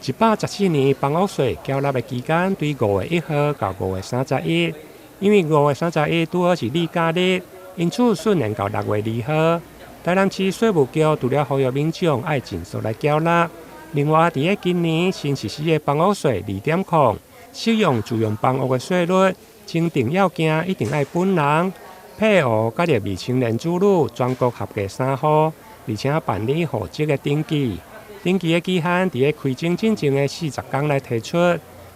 114年房屋稅繳納的期間對5月1號到5月31，因為五月三十一拄好是例假日，因此順延到6月2號。台南市稅務局除了呼籲民眾愛盡速來繳納，另外佇咧今年新實施的房屋稅2.0，適用自用房屋的稅率，徵定要件一定愛本人、配偶佮著未成年子女全國合計三戶，而且辦理戶籍的登記。登記的期限佇咧開徵進前的40工來提出。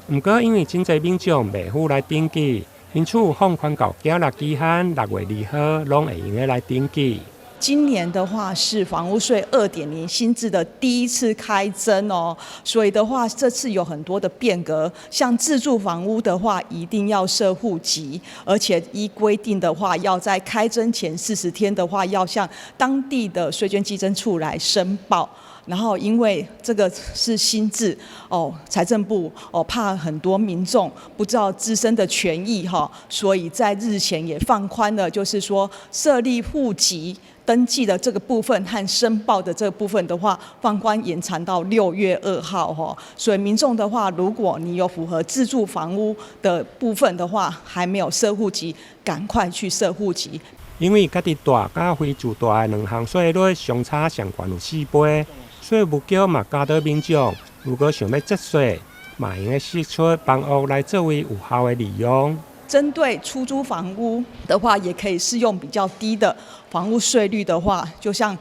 毋過因為真濟民眾袂赴來登記，因此放寬到繳納期限6月2號，攏會用得來登記。今年的話是房屋稅2.0新制的第一次開徵哦，所以的話這次有很多的變革，像自住房屋的話一定要設戶籍，而且依規定的話要在開徵前40天的話要向當地的稅捐稽徵處來申報。然後因為這個是新制哦，財政部哦怕很多民眾不知道自身的權益哈，所以在日前也放寬了，就是說設立戶籍登記的這個部分和申報的這個部分的話，放寬延長到6月2號哈。所以民眾的話，如果你有符合自住房屋的部分的話，還沒有設戶籍，趕快去設戶籍。因為家己住佮非自住的兩項稅率相差上懸有4倍，稅務局嘛教導民眾，如果想欲節稅，嘛會用得釋出房屋來作為有效的利用。針對出租房屋的話，也可以適用比較低的房屋稅率的話，就像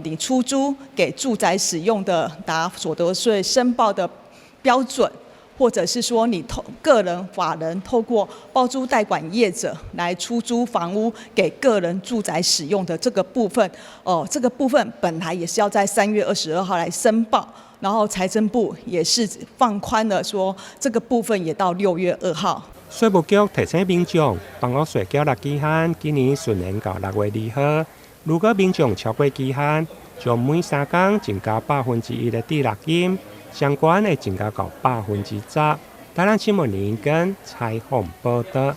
你出租給住宅使用的達所得稅申報的標準，或者是說你透個人法人透過包租代管業者來出租房屋給個人住宅使用的這個部分，哦，這個部分本來也是要在3月22號來申報，然後財政部也是放寬了，說這個部分也到6月2號。稅務局提醒民眾，房屋稅繳納期限今年順延到6月2號。如果民眾超過期限，將每3工增加1%的滯納金，相關會增加到10%。台南新聞林根採訪報導。